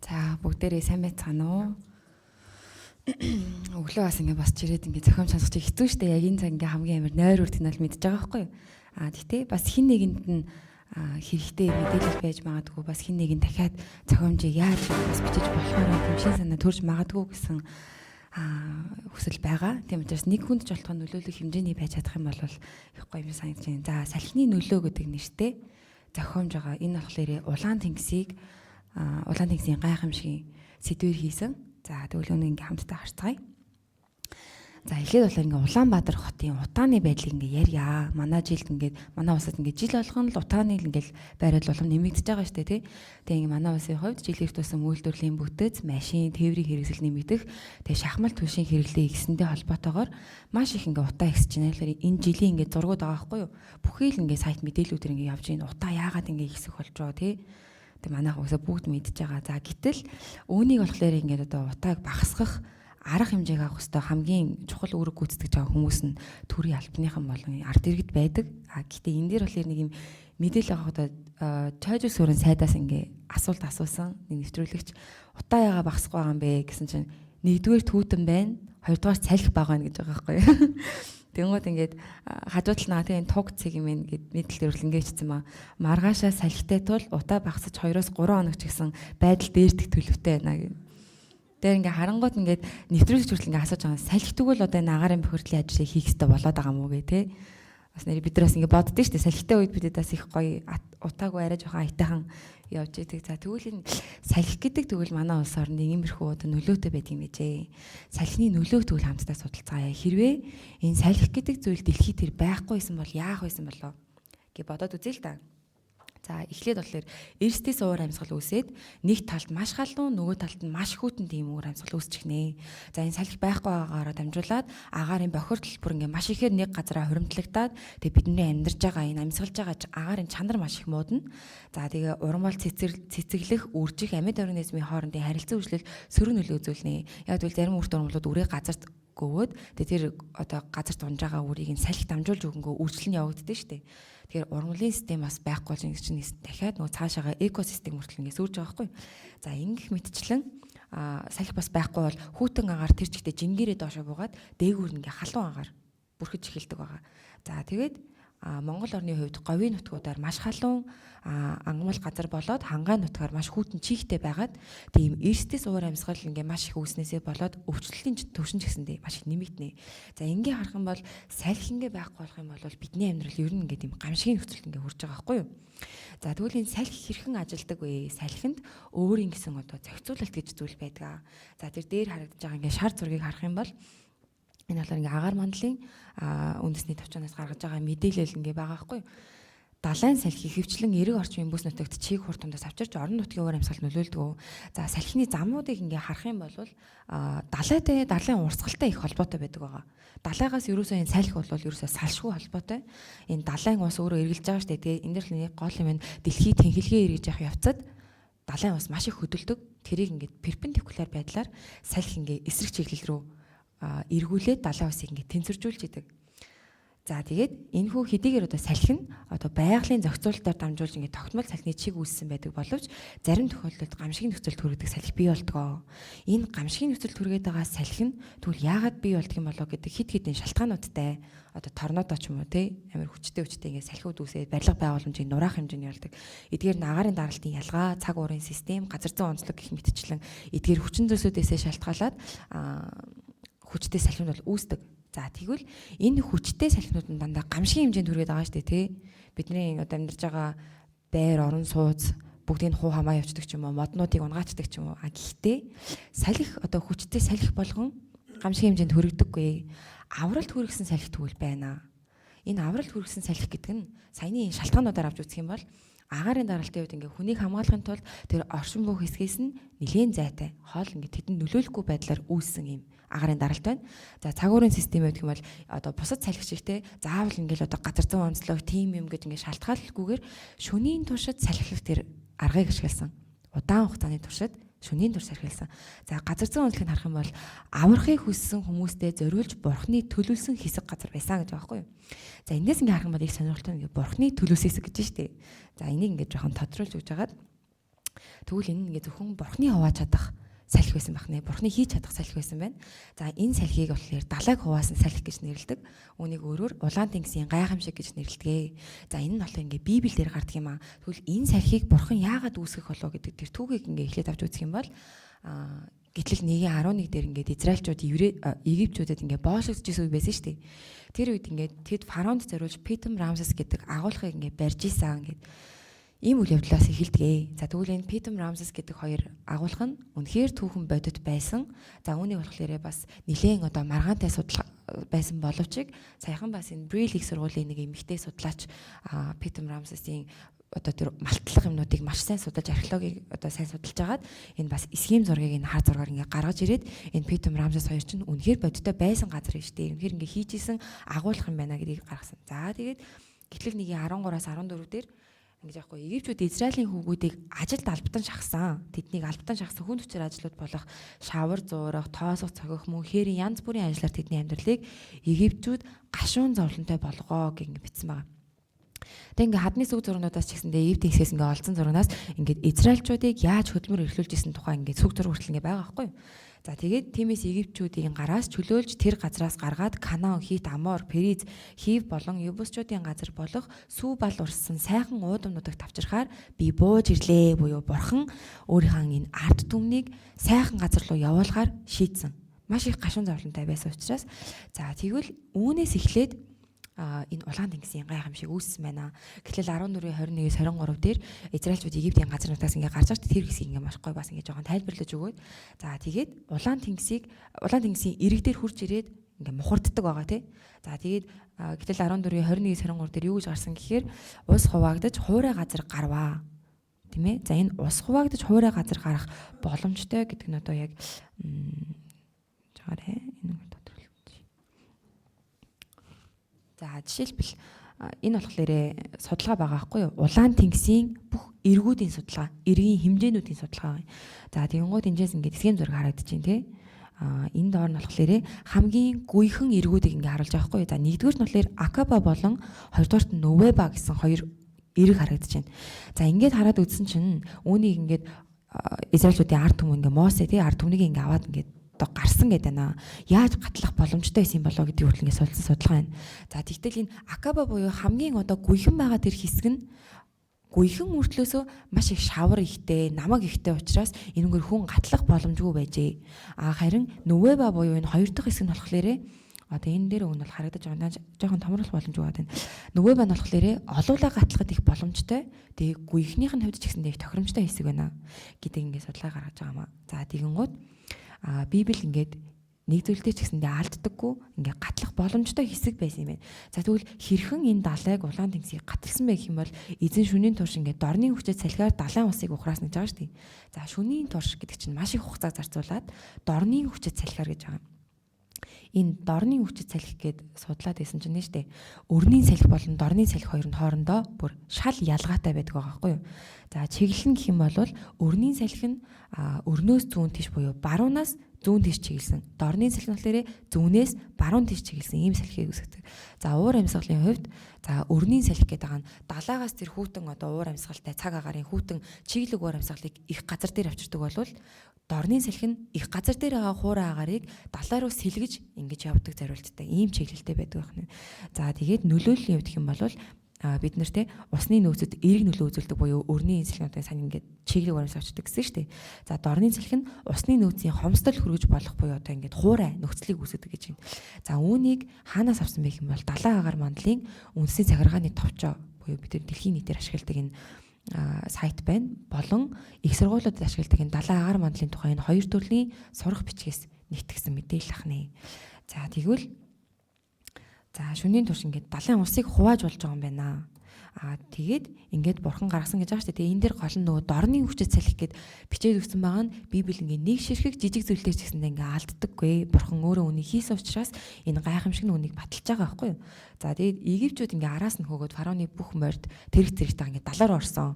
За бүгдээрээ сайн байцгаана уу? Өглөө бас ингээ босч ирээд ингээ зохиомж сонсох чинь хэцүү шттэ. Яг энэ цаг ингээ хамгийн амар нойр үрдэг нь бол мэдж байгаа байхгүй юу? А тэгтээ бас хин нэгэнд нь хэрэгтэй мэдээлэл байж магадгүй, бас хин нэгэн дахиад зохиомжийг яаж бас бичиж болохоор тийм шин санаа төрж магадгүй гэсэн хүсэл байгаа. Тийм учраас нэг хүнд ч болтгоо нөлөөлөх хэмжээний байж чадах юм бол их гоё юм санагдаж байна. За салхины нөлөө гэдэг нэртэй зохиомж байгаа. Энэ болохоор улаан тэнгисийг улаан тэнгисийн гайхамшигын сэдвээр хийсэн. За тэгвэл өнөө ингээ хамтдаа харцгаая. За эхлээд болохоор ингээ Улаанбаатар хотын утааны байдлыг ингээ ярья. Манай жилд ингээд манай улсад ингээ жил болгоно л утааны ингээл байрал улам нэмэгдэж байгаа шүү дээ, тий. Тэгээ ингээ манай улсын хувьд жилээр тусам үйлдвэрлэлийн бүтэц, машин, тээврийн хэрэгсэл нэмэгдэх, тэгээ шахмал түлшийн хэрэглээ ихсэндээ холбоотойгоор маш их ингээ утаа ихсэж байна. Тэгэхээр энэ жилийн ингээ зургууд байгаа байхгүй юу? Бүхий л ингээ сайт мэдээллүүдээр ингээ явж байна. Утаа яагаад ингээ ихсэх болж байгаа, тий? Тэг манайх уусаа бүгд мэдж байгаа. За гэтэл үүнийг болохоор ингээд одоо утааг багасгах арга хэмжээг авах ёстой хамгийн чухал үүрэг гүйцэтгэж байгаа хүмүүс нь төрийн албаныхан болон ард иргэд байдаг. А гэхдээ энэ дээр болохоор нэг юм мэдээлэл авах одоо чойжул сүрэн сайдаас ингээ асуулт асуусан нэг нэвтрүүлэгч утаа яага багасгүй байгаа юм бэ гэсэн чинь нэгдүгээр түүтэн байна, хоёрдугаар салхи бага байна гэж байгаа байхгүй юу. Тэнгууд ингээд хажуу тал наа тийм туг цэг юм гээд мэдээлэл төрөл ингээд чийсэн ба маргаашаа салхитай тул утаа багасаж 2-оос 3 хоног ч гэсэн байдал дээрдэх төлөвтэй байна гэх. Тэр ингээ харангуут ингээд нэвтрүүлэгч хүртэл ингээ асууж байгаа. Салхи тэгвэл одоо энэ агаарын бохирдлын ажлыг хийх ёстой болоод байгаа юм уу гэ тэ. Бас нэр бид нар бас ингээ боддөө шүү дээ. Салхитай үед бид бас их гоё утаагүй арай жоохон аятайхан явж идэг. За тэгвэл энэ салхи гэдэг тэгвэл манай улс орнд иймэрхүү одоо нөлөөтэй байдаг юм байжээ. Салхины нөлөөг тэгвэл хамтдаа судалцгаая. Хэрвээ энэ салхи гэдэг зүйл дэлхийд тэр байхгүйсэн бол яах байсан болоо гэж бодоод үзье л да. За эхлээд болохоор эрсдээс уур амьсгал үүсээд нэг талд маш халуун, нөгөө талд нь маш хүйтэн тийм уур амьсгал үүсчихнэ. За энэ салхи байхгүй байгаагаараа дамжуулаад агаарын бохирдол бүр ингээ маш ихээр нэг газараа хуримтлагтаад тэгээ бидний амьдарч байгаа энэ амьсгалж байгаа агаарын чанар маш их муудна. За тэгээ урмал цэцэглэх, үржих амьд организмын хоорондын харилцан үйлчлэл сөрөг нөлөө үзүүлнэ. Яг тэгвэл зарим үрт урмлууд үрээ газарт гөвөөд тэгээ тэр одоо газарт унж байгаа үрийг нь салхи дамжуулж өгөнгөө үржил нь явагддаг шүү дээ. Тэгэхээр урмлын систем бас байхгүй болж ингэ чинь дахиад нөгөө цаашаага экосистем хүртэл ингэ сүүрж байгаа байхгүй. За ингэх мэтчлэн салхи бас байхгүй бол хүүтэн агаар тэр чигтээ жингэрээ доошо буугаад дээгүүр ингээ халуун агаар бүрхэж эхэлдэг байгаа. За тэгээд Монгол орны хувьд говийн нутгуудаар маш халуун ангамл газар болоод хангай нутгаар маш хүйтэн чийгтэй байгаад тийм эрсдээс уур амьсгал ингээ маш их үүснээсээ болоод өвчлөлийн төвшин ч гэсэндээ маш их нэмэгдэнэ. За ингээ харах юм бол салхи ингээ байхгүй болох юм бол бидний амьдрал ер нь ингээ тийм гамшигын нөхцөлд ингээ хүрж байгаа байхгүй юу? За тэгвэл энэ салхи хэрхэн ажилдаг вэ? Салхинд өөрийн гэсэн одоо зохицуулалт гэж зүйл байдаг. За тэр дээр харагдаж байгаа ингээ шар зургийг харах юм бол энэ болохоор ингээ агаар мандлын үндэсний төвчнөөс гаргаж байгаа мэдээлэл ингээ байгаа байхгүй юу? Далайн салхи ихэвчлэн эрэг орчмын бүс нутагт чиг хур тундаас авчирч орон нутгийн уур амьсгалд нөлөөлдөг. За салхины замуудыг ингээ харах юм бол далайтай далайн урсгалтай их холбоотой байдаг байгаа. Далайгаас ерөөсөө энэ салхи бол ерөөсөө салшгүй холбоотой. Энэ далайн ус өөрөө эргэлж байгаа шүү дээ. Тэгээ энэ дэр л нэг гол юм нь дэлхий тэнхилгээ эргэж явах явцад далайн ус маш их хөдөлдөг. Тэрийг ингээд перпендикуляр байдлаар салхи ингээ эсрэг чиглэл рүү эргүүлээд далайн усыг ингээд тэнцвэржүүлж идэг. За тэгээд энэ хүү хэдийгээр одоо салхи нь одоо байгалийн зохицуулалтаар дамжуулж ингээд тогтмол салхины чиг үүссэн байдаг боловч зарим тохиолдолд гамшигын нөхцөлд хүргэдэг салхи бий болдгоо. Энэ гамшигын нөхцөлд хүргээд байгаа салхи нь тэгвэл яагаад бий болдго юм болоо гэдэг хэд хэдэн шалтгаануудтай одоо торнадо ч юм уу те амар хүчтэй ингээд салхиуд үүсээд барилга байгууламжийг нураах хэмжээний болдог. Эдгээр нь агаарын даралтын ялгаа, цаг уурын систем, газар зүйн онцлог гэх мэтчлэн эдгээр хүчин зүйлсүүдээсээ шалтгаалаад хүчтэй салхинууд бол үүсдэг. За тэгвэл энэ хүчтэй салхинууд нь дандаа гамшигын хэмжээнд хүргээд байгаа шүү дээ тий. Бидний одоо амьдарч байгаа байр, орон сууц бүгдийг хуу хамаа явцдаг ч юм уу, моднуудыг унгаачдаг ч юм уу. А гэхдээ салхи одоо хүчтэй салхи болгон гамшигын хэмжээнд хүрэгдэггүй. Авралт хүргэсэн салхи тэгвэл байна. Энэ авралт хүргэсэн салхи гэдэг нь саяны энэ шалтгаануудаар авч үзэх юм бол агаарын даралтын үед ингээ хүнийг хамгаалахын тулд тэр оршин буй хэсгээс нь нэлээн зайтай хоол ингээ тэдэнд нөлөөлөхгүй байдлаар үүссэн юм агаарын даралт байна. За цаг уурын систем гэдэг юм бол одоо бусад салхи шигтэй заавал ингээл одоо газар зүйн онцлог тим юм гэж ингээ шалтгааллахгүйгээр шөнийн туршид салхилах тэр аргыг ашигласан. Удаан хугацааны туршид шөнийн турш салхилсан. За газар зүйн онцлогийг харах юм бол аврахыг хүссэн хүмүүстэй зориулж бурхны төлөвлөсөн хэсэг газар байсан гэж байгаа байхгүй юу? За эндээс ингээ харах юм бол их сонирхолтой ингээ бурхны төлөвлөсөн хэсэг гэж штэ. За энийг ингээ жоохон тодруулж өгч хагаад тэгвэл энэ ингээ зөвхөн бурхны хувааж чадах салхи байсан байх нэ. Бурхны хийж чадах салхи байсан байна. За энэ салхийг болохоор далайг хуваасан салхи гэж нэрлэдэг. Үүнийг өөрөөр улаан тэнгисийн гайхамшиг гэж нэрлэдэг. За энэ нь болохоор ингээ Библиэлд гардаг юм аа. Тэгвэл энэ салхийг бурхан яагаад үүсгэх болов гэдэг тэр түүхийг ингээ эхлээд авч үзэх юм бол гэтэл 1:11 дээр ингээд Израильчууд Египтчүүдэд ингээ боолшогдож исэн үе байсан шүү дээ. Тэр үед ингээд тэд фараонд зориулж Питом Рамсес гэдэг агуулгыг ингээ барьж исэн ингээд ийм үйл явдлаас эхэлдэг. За тэгвэл энэ Питом Рамсес гэдэг хоёр агуулга нь үнэхээр түүхэн бодит байсан. За үүнийг болохоор бас нэлээн одоо маргаантай судалгаа байсан боловч саяхан бас энэ Брил их сургуулийн нэг эмэгтэй судлаач Питер Рамсесийн одоо тэр малтлах юмнуудыг маш сайн судалж, археологийг одоо сайн судалж агаад энэ бас схем зургийг энэ хар зургаар ингээ гаргаж ирээд энэ Питер Рамсес хоёр чинь үнэхээр бодиттой байсан газар юм шүү дээ. Үнэхээр ингээ хийж исэн агуулах юм байна гэдгийг гаргасан. За тэгээд Гэтэл 1-ийн 13-аас 14 дээр ингэж яахгүй Египтүүд Израилийн хүүгүүдийг ажилд албатан шахсан. Тэднийг албатан шахсан хүн төчөр ажлууд болох шавар зуурах, тоосох, цогих мөн хээрийн янз бүрийн ажлаар тэдний амьдралыг Египтүүд гашуун зовлонтой болгоо гэх ингэ бичсэн байгаа. Тэг ингээ хадны сүг зургнуудаас ч гэсэндээ Египтийн хэсгээс ингээ олцсон зургнаас ингээд Израильчуудыг яаж хөдөлмөр эрхлүүлж исэн тухай ингээ сүг зураг хүртэл ингээ байгаа байхгүй юу? За тэгээд тиймээс Египтчүүдийн гараас чөлөөлж тэр газраас гаргаад Канаан, Хит, Амор, Периз, Хив болон Ебусчуудын газар болох сүү бал урссан сайхан уудамнуудыг тавчрахаар би бууж ирлээ буюу бурхан өөрийнхөө энэ ард түмнийг сайхан газар руу явуулахаар шийдсэн. Маш их гашуун зовлонтой байсан учраас за тэгвэл үүнээс эхлээд энэ улаан тэнгисийн гайхамшиг үүссэн байна. Гэтэл 14-ийн 21-ээс 23 дээр Израильчууд Египтийн газар нутгаас ингээ гарч байгаа тэр хэсгийг ингээ маш гоё бас ингээ жоохон тайлбарлаж өгөөд за тэгээд улаан тэнгисийг улаан тэнгисийн ирэг дээр хурж ирээд ингээ мухарддаг байгаа тий. За тэгээд гэтэл 14-ийн 21-ээс 23 дээр юу гэж гарсан гэхээр ус хуваагдаж хуурай газар гарваа. Тийм ээ. За энэ ус хуваагдаж хуурай газар гарах боломжтой гэдэг нь одоо яг жаарэ энэ За жишээлбэл энэ болохоор судалгаа байгаа байхгүй юу? Улаан тэнгисийн бүх эргүүдийн судалгаа, эргийн хэмжээнүүдийн судалгаа. За тэгэнгүүт энэчээс ингээд схем зураг харагдаж байна тий. А энэ доор нь болохоор хамгийн гүйхэн эргүүдийг ингээ харуулж байгаа байхгүй юу? За нэгдүгээр нь болохоор Акаба болон хоёрдугаарт нь Нувеба гэсэн хоёр эрэг харагдаж байна. За ингээд хараад үзсэн чинь үүнийг ингээд Израильчүүдийн ард түмэн ингээ Мосе тий ард түмнийг ингээ аваад ингээд одоо гарсан гэдэг байна. Яаж гатлах боломжтой байсан юм болоо гэдгийг хүртэл ингээд судалсан судалгаа байна. За тэгтэл энэ Акаба буюу хамгийн одоо гүйхэн байгаа тэр хэсэг нь гүйхэн мөртлөөсөө маш их шавар ихтэй, намаг ихтэй учраас энэгээр хүн гатлах боломжгүй байжээ. А харин Нүвеба буюу энэ хоёр дахь хэсэг нь болохоор одоо энэ дээр өгн бол харагдаж байгаа. Жохон томруулах боломжгүй байна. Нүвеба нь болохоор олуулаа гатлахад их боломжтой. Тэгээ гүйхнийх нь хувьд ч гэсэндээ их тохиромжтой хэсэг байна гэдэг ингээд судалгаа гаргаж байгаа юм а. За тэгэнгүүт Библи ингээд нэг зүйлтэй ч гэсэндээ алддаггүй ингээ гатлах боломжтой хэсэг байсан юм байна. За тэгвэл хэрхэн энэ далайг улаан тэнгисийг гаталсан бэ гэх юм бол эзэн шөнийн турш ингээ дорны хүчээр салхиар далайн усыг ухраасан гэж байгаа шүү дээ. За шөнийн турш гэдэг чинь маш их хугацаа зарцуулаад дорны хүчээр салхиар гэж байгаа. Энэ дорны хүчит салхи гээд судлаад байсан чинь нэ штэ. Өрний салхи болон дорны салхи хоёр нь хоорондоо бүр шал ялгаатай байдаг байгаа байхгүй юу? За чиглэл нь гэх юм бол өрний салхи нь өрнөөс зүүн тийш буюу баруунаас зүүн тийш чиглэсэн. Дорны салхи нь болохоор зүүнээс баруун тийш чиглэсэн ийм салхийг үүсгэдэг. За уур амьсгалын хувьд за өрний салхи гэдэг байгаа нь далаагаас тэр хүүтэн одоо уур амьсгалтай цаг агаарын хүүтэн чиглэг уур амьсгалыг их газар дээр авчирдаг болвол дорны салхи нь их газар дээр байгаа хуурай агарыг далай руу сэлгэж ингэж явдаг зориулттай ийм чиглэлтэй байдаг байна. За тэгээд нөлөөллийн хувьд гэх юм бол бид нар те усны нөөцөд эерэг нөлөө үзүүлдэг буюу өрний салхинуудын сайн ингээд чиглэг урамс авчдаг гэсэн шүү дээ. За дорны салхи нь усны нөөцийн хомсдол хөргөж болох буюу одоо ингээд хуурай нөхцөлийг үүсгэдэг гэж байна. За үүнийг хаанаас авсан бэ гэх юм бол далайн агаар мандлын үндэсний захиргааны товчоо буюу бид нар дэлхийн нийтээр ашигладаг энэ сайт байна. Болон их сургуулиудад ашигладаг энэ далайн агаар мандлын тухай энэ хоёр төрлийн сурах бичгээс нэгтгсэн мэдээлэл ахнэ. За тэгвэл за шөнийн турш ингээд далайн усыг хувааж болж байгаа юм байна. Аа тэгээд ингээд бурхан гаргасан гэж байгаа шүү дээ. Тэгээ энэ дэр гол нь нөгөө дорны хүчит салхи гэд бичээд өгсөн байгаа нь Библи ингээд нэг ширхэг жижиг зүйлтэй ч гэсэндээ ингээд алддаггүй. Бурхан өөрөө үнийг хийсэн учраас энэ гайхамшиг нь үнийг баталж байгаа байхгүй юу? За тэгээд Египтчүүд ингээд араас нь хөөгөөд фараоны бүх морд тэрэг зэрэгтэй ингээд далаар орсон.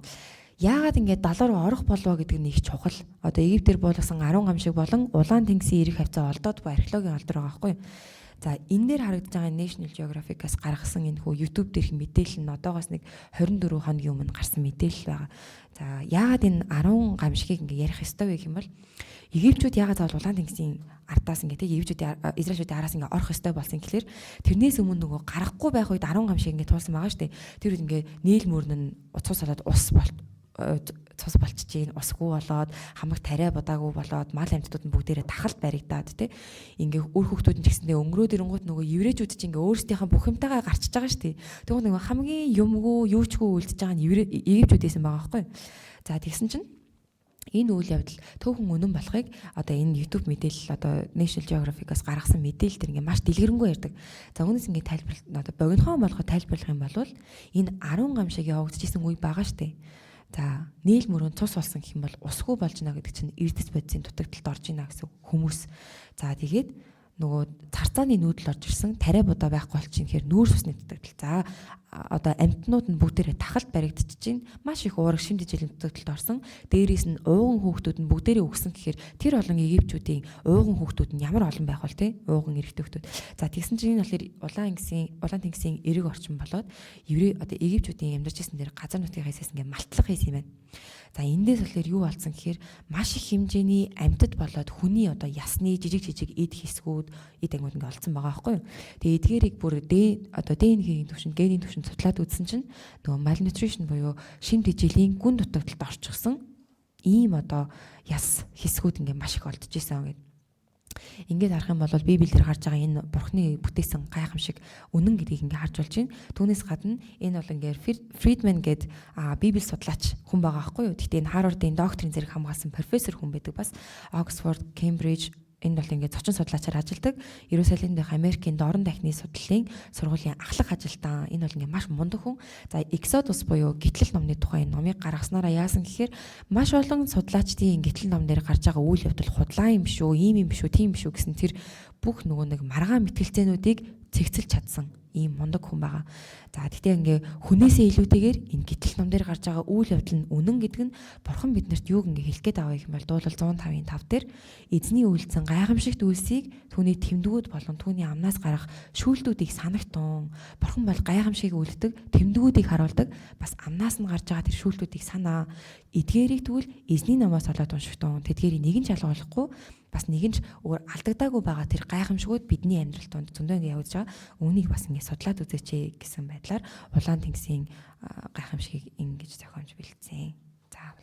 Яагаад ингээд далаар руу орох болов гэдэг нь их чухал. Одоо Египтээр буулгасан 10 гамшиг болон улаан тэнгисийн эрэг хавцаа олдоод буй археологийн олдор байгаа байхгүй юу? За энэ дээр харагдаж байгаа National Geographic-аас гаргасан энэ хүү YouTube дээрх мэдээлэл нь одоогоос нэг 24 хоногийн өмнө гарсан мэдээлэл байгаа. За яагаад энэ 10 гамшигыг ингээ ярих ёстой вэ гэх юм бол Египтчүүд яагаад заавал улаан тэнгисийн ардаас ингээ тэг Египтчүүдийн Израильчүүдийн араас ингээ орох ёстой болсон гэхлээр тэрнээс өмнө нөгөө гарахгүй байх үед 10 гамшиг ингээ туулсан байгаа шүү дээ. Тэр үед ингээ нийл мөрн нь уцус болоод ус болт цус болчихж гин усгүй болоод хамаг тариа бодаагүй болоод мал амьтдууд нь бүгдээрээ тахалд баригдаад тий ингээ үр хүүхдүүд нь ч гэсэндээ өнгөрөөд ирэнгуут нөгөө еврейчүүд чинь ингээ өөрсдийнхээ бүх юмтайгаа гарчиж байгаа шүү дээ. Тэгвэл нөгөө хамгийн юмгүй юучгүй үлдэж байгаа нь египтчүүд байсан байгаа байхгүй. За тэгсэн чинь Энэ үйл явдал төөхөн үнэн болохыг одоо энэ YouTube мэдээлэл одоо National Geographic-аас гаргасан мэдээлэл төр ингээ маш дэлгэрэнгүй ярьдаг. За үүнээс ингээ тайлбар одоо богинохон болгоод тайлбарлах юм бол энэ 10 гам шиг явагдчихсэн үе байгаа штэ. За нийл мөрөн цус болсон гэх юм бол усгүй болж байна гэдэг чинь эрдэс бодисын дутагдалд орж ийна гэсэн хүмүүс. За тэгээд нөгөө царцааны нүүдэл орж ирсэн тариа будаа байхгүй болчих юм хэрэг нүүрс усны дутагдал. За одоо амьтнууд нь бүгдээрээ тахалд баригдчихэж байна. Маш их уураг шим тэжээлийн дутагдалд орсон. Дээрээс нь ууган хүүхдүүд нь бүгдээрээ өгсөн гэхээр тэр олон египчүүдийн ууган хүүхдүүд нь ямар олон байх бол те ууган эрэгтэй хүүхдүүд. За тэгсэн чинь энэ болохоор улаан тэнгисийн эрэг орчин болоод еврей одоо египчүүдийн амьдарч ирсэн дээр газар нутгийн хэсээс ингээ малтлах хийсэн юм байна. За эндээс болохоор юу болсон гэхээр маш их хэмжээний амьтад болоод хүний одоо ясны жижиг жижиг эд хэсгүүд эд ангууд ингээ олцсон байгаа байхгүй юу. Тэгээ эдгээрийг бүр одоо ДНХ-ийн түвшинд, генийн түвшинд судлаад үзсэн чинь нөгөө malnutrition буюу шим тэжээлийн гүн дутагдалд орчихсон ийм одоо яс хэсгүүд ингээ маш их олдож исэн гэдэг. Ингээд харах юм бол Библиэлд гарч байгаа энэ Бурхны бүтээсэн гайхамшиг үнэн гэдгийг ингээ харж болж байна. Түүнээс гадна энэ бол ингээ Фридман гээд Библи судлаач хүн байгаа байхгүй юу. Гэхдээ энэ Харвардын докторийн зэрэг хамгаалсан профессор хүн байдаг бас. Оксфорд, Кембриж энд бол ингээд зочин судлаачаар ажилладаг. Иерусалим дахь Америкийн дорн дахны судлалын сургуулийн ахлах ажилтан. Энэ бол ингээд маш мундаг хүн. За Exodus буюу гитлэл номны тухай энэ номыг гаргаснараа яасан гэхээр маш олон судлаачдын гитлэл ном дээр гарч байгаа үйл явдал худлаа юм шүү, ийм юм шүү, тийм шүү гэсэн тэр бүх нөгөө нэг маргаан мэтгэлцээнүүдийг цэгцэлж чадсан ийм мундаг хүн байгаа. За тэгтээ ингээ хүнээсээ илүүтэйгээр энэ гитлэл ном дээр гарч байгаа үйл явдал нь үнэн гэдэг нь Бурхан биднэрт юуг ингээ хэлэх гээд байгаа юм бол дуулал 105-ын 5 дээр эзний үйлдсэн гайхамшигт үйлсийг түүний тэмдгүүд болон түүний амнаас гарах шүүлтүүдийг санагтун. Бурхан бол гайхамшигыг үлддэг, тэмдгүүдийг харуулдаг. Бас амнаас нь гарч байгаа тэр шүүлтүүдийг санаа. Эдгээрийг тэгвэл эзний намаас олоод уншигтун. Тэдгээрийг нэгэн ч алгуулахгүй бас нэгэн ч өөр алдагдаагүй байгаа тэр гайхамшигуд бидний амьдрал донд зөндөө ингэ явагдаж байгаа. Үүнийг бас ингэ судлаад үзээч гэсэн байдлаар улаан тэнгисийн гайхамшигыг ингэж зохиомж бэлдсэн. За.